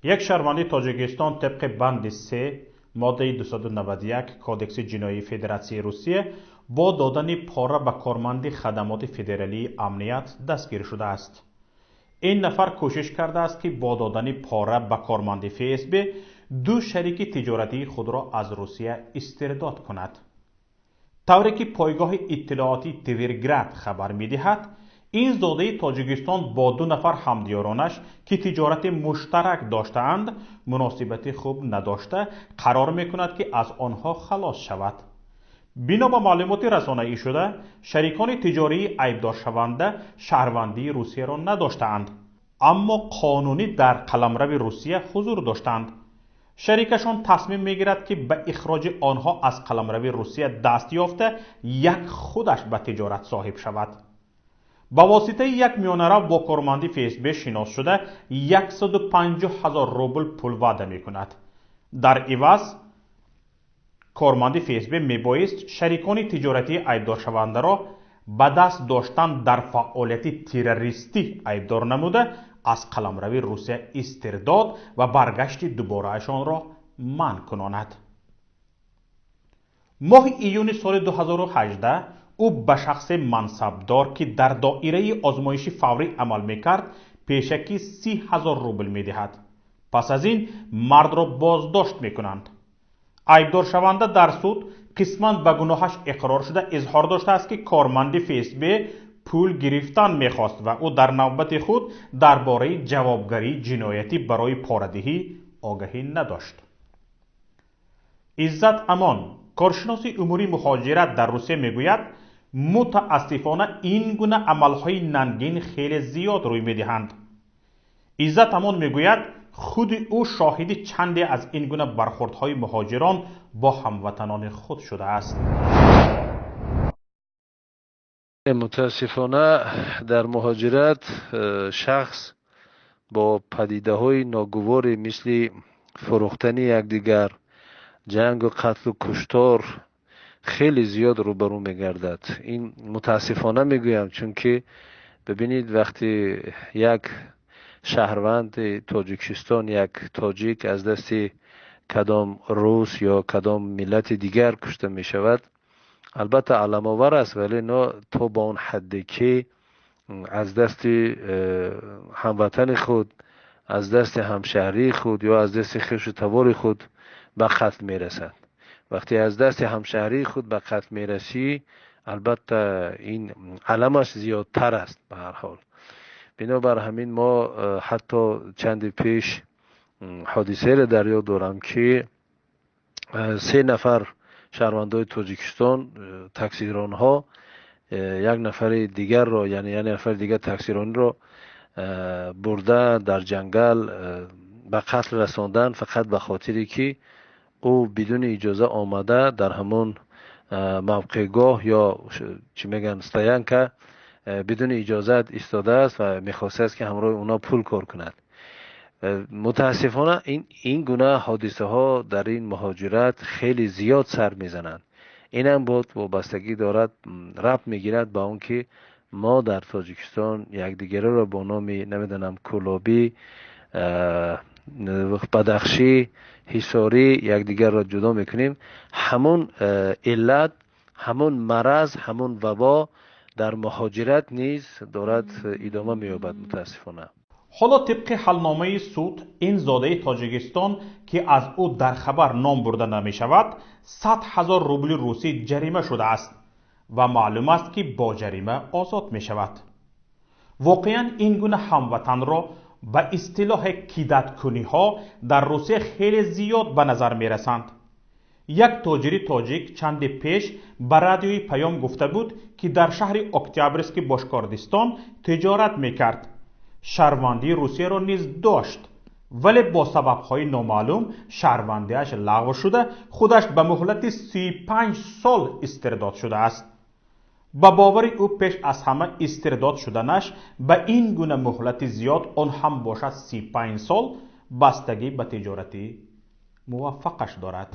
Як шаҳрванди Тоҷикистон тибқи банди 3 моддаи 291 Кодекси ҷиноии Федератсияи Русия бо додани пора ба корманди хадамоти федералии амният дастгир шудааст. Ин нафар кӯшиш кардааст, ки бо додани пора ба корманди ФСБ ду шарики тиҷоратии худро аз Русия истирдод кунад. Тавре ки пойгоҳи иттилоотии Тверград хабар медиҳад, ин зодаи Тоҷикистон бо ду нафар ҳамдиёронаш, ки тиҷорати муштарак доштаанд, муносибати хуб надошта, қарор мекунад, ки аз онҳо халос шавад. Бино ба маълумоти расонаӣ шуда, шарикони тиҷории айбдоршаванда шаҳрвандии Русияро надоштаанд, аммо қонунӣ дар қаламрави Русия ҳузур доштанд. Шарикашон тасмим мегирад, ки ба ихроҷи онҳо аз қаламрави Русия даст ёфта, як худаш ба тиҷорат соҳиб шавад. Ба воситаи як миёнарав бо корманди ФСБ шинос шуда, 150 ҳазор рубл пул ваъда мекунад. Дар иваз корманди ФСБ мебоист шарикони тиҷоратии айбдоршавандаро ба даст доштан дар фаъолияти террористӣ айбдор намуда, аз қаламрави Русия истирдод ва баргашти дубораашонро манъ кунонад. Моҳи июни соли 2018 ӯ ба шахси мансабдор, ки дар доираи озмоиши фаврӣ амал мекард, пешакӣ 30 ҳазор рубл медиҳад. Пас аз ин мардро боздошт мекунанд. Айбдоршаванда дар суд қисман ба гуноҳаш иқрор шуда, изҳор доштааст, ки корманди ФСБ пул гирифтан мехост ва ӯ дар навбати худ дар бораи ҷавобгарии ҷиноятӣ барои порадиҳӣ огаҳӣ надошт. Иззат Амон, коршиноси умури муҳоҷират дар Русия, мегӯяд, мутаассифона ин гуна амалҳои нангин хеле зиёд рӯй медиҳанд. Иззат Амон мегӯяд, худи ӯ шоҳиди чанде аз ин гуна бархӯрдҳои муҳоҷирон бо ҳамватанони худ шудааст. Мутаассифона дар муҳоҷират шахс бо падидаҳои ногуворе мисли фурӯхтани якдигар, ҷангу қатлу куштор хеле зиёд рӯбарӯ мегардад. Ин мутаассифона мегӯям, чунки бибинед, вақте як шаҳрванди Тоҷикистон, як тоҷик аз дасти кадом рус ё кадом миллати дигар кушта мешавад, албатта аламовар аст, вале но то ба он ҳадде ки аз дасти ҳамватани худ, аз дасти ҳамшаҳрии худ ё аз дасти хешу табори худ ба қатл мерасад. Вақте аз дасти ҳамшаҳрии худ ба қатл мерасӣ, албатта ин аламаш зиёдтар аст. Ба ҳар ҳол, бинобар ҳамин мо ҳатто чанде пеш ҳодисаеро дар ёд дорам, ки се нафар шаҳрвандои Тоҷикистон, таксиронҳо, як нафари дигарро, яъне як нафари дигар таксирониро бурда дар ҷангал ба қатл расондан, фақат ба хотире ки ӯ бидуни иҷоза омада дар ҳамон мавқеъгоҳ ё чӣ мегӯянд, стоянка, бидуни иҷозат истодааст ва мехостааст, ки ҳамроҳи онҳо пул кор кунад. Мутаассифона ин гуна ҳодисаҳо дар ин муҳоҷират хеле зиёд сар мезананд. Инам боз вобастагӣ дорад, рабт мегирад ба он ки мо дар Тоҷикистон якдигареро бо номи, намедонам, Кӯлобӣ, Бадахшӣ, Ҳисорӣ якдигарро ҷудо мекунем. Ҳамон иллат, ҳамон мараз, ҳамон вабо дар муҳоҷират низ дорад идома меёбад, мутаассифона. Ҳоло тибқи ҳалномаи суд, ин зодаи Тоҷикистон, ки аз ӯ дар хабар ном бурда намешавад, 100 ҳазор рубли русӣ ҷарима шудааст ва маълум аст, ки бо ҷарима озод мешавад. Воқеан ин гуна ҳамватанро ба истилоҳе кидаткуниҳо дар Русия хеле зиёд ба назар мерасанд. Як тоҷири тоҷик чанде пеш ба радиои Паём гуфта буд, ки дар шаҳри Октябрьски Бошкордистон тиҷорат мекард, шаҳрвандии Русияро низ дошт, вале бо сабабҳои номаълум шаҳрвандиаш лағв шуда, худаш ба муҳлати 35 сол истирдод шудааст. Ба бовари ӯ, пеш аз ҳама истирдод шуданаш ба ин гуна муҳлати зиёд, он ҳам бошад 35 сол, бастагӣ ба тиҷорати муваффақаш дорад.